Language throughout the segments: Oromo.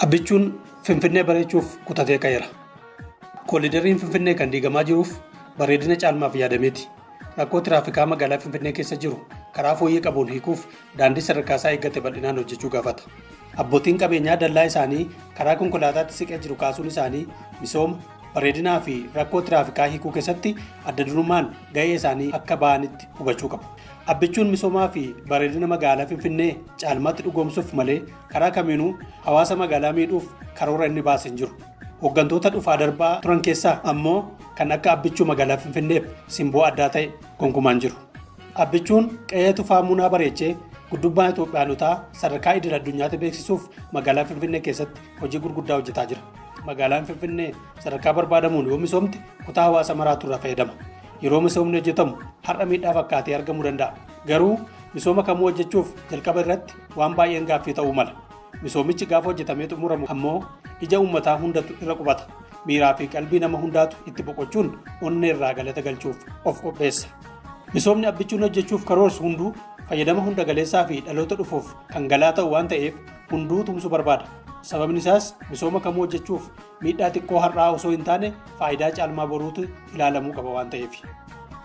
Abbichuun Finfinnee bareechuuf kutatee ka'eera. Koolidariin Finfinnee kan diigamaa jiruuf bareedina caalmaaf yaadameeti. Rakkoo tiraafikaa magaalaa Finfinnee keessa jiru karaa fooyyee qabuun hiikuuf daandii sadarkaa isaa eeggate bal'inaan hojjechuu gaafata. Abbootiin qabeenyaa dallaa isaanii karaa konkolaataatti siqee jiru kaasuun isaanii misooma, bareedinaa fi rakkoo tiraafikaa hiikuu keessatti adda durummaan gahee isaanii akka ba'anitti hubachuu qabu. Abbichuun misoomaa fi bareedina magaalaa Finfinnee caalmaatti dhugoomsuuf malee karaa kamiinuu hawaasa magaalaa miidhuuf karoora inni baase hin jiru. Hooggantoota dhufaa darbaa turan keessaa ammoo kan akka Abbichuu magaalaa Finfinneef simboo addaa ta'e gonkumaan jiru. Abbichuun qe'ee Tufaa Munaa bareechee guddummaa Itoophiyaanotaa sadarkaa idil addunyaatti beeksisuuf magaalaa Finfinnee keessatti hojii gurguddaa hojjetaa jira. Magaalaan Finfinnee sadarkaa barbaadamuun yoo misoomte kutaa hawaasa maraatu irraa fayyadama. Yeroo misoomni hojjetamu har'a miidhaa fakkaatee argamuu danda'a. Garuu misooma kamuu hojjechuuf jalqaba irratti waan baay'een gaaffii ta'uu mala. Misoomichi gaafa hojjetamee xumuramu ammoo ija uummataa hundatu irra qubata. Miiraa fi qalbii nama hundaatu itti boqochuun onnee irraa galata galchuuf of qopheessa. Misoomni Abbichuun hojjechuuf karoorsu hunduu fayyadama hunda galeessaa fi dhaloota dhufuuf kan galaa ta'u waan ta'eef hunduu tumsuu barbaada. Sababni isaas misooma kamuu hojjechuuf miidhaa xiqqoo har'aa osoo hin taane faayidaa caalmaa boruutu ilaalamuu qaba waan ta'eef.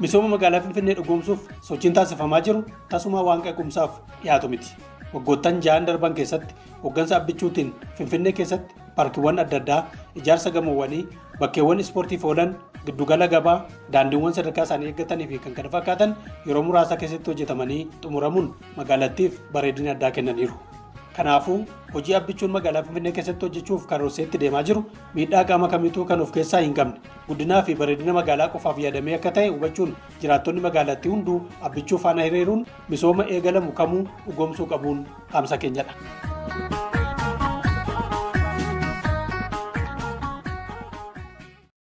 Misooma magaalaa Finfinnee dhugoomsuuf sochiin taasifamaa jiru tasuma waan qeequmsaaf dhiyaatu miti. Waggoottan 6 darban keessatti hooggansa Abbichuutiin Finfinnee keessatti paarkiiwwan adda addaa, ijaarsa gamoowwanii, bakkeewwan ispoortiif oolan, giddugala gabaa, daandiiwwan sadarkaa isaanii eeggatanii fi kan kana fakkaatan yeroo muraasa keessatti hojjetamanii xumuramuun magaalattiif bareedina addaa kennaniiru. Kanaafuu hojii Abbichuun magaalaa Finfinnee keessatti hojjechuuf karoorseetti deemaa jiru miidhaa qaama kamiituu kan of keessaa hin qabne guddinaa fi bareedina magaalaa qofaaf yaadamee akka ta'e hubachuun jiraattonni magaalattii hunduu Abbichuu faana hiriiruun misooma eegalamu kamuu dhugoomsuu qabuun dhaamsa keenyadha.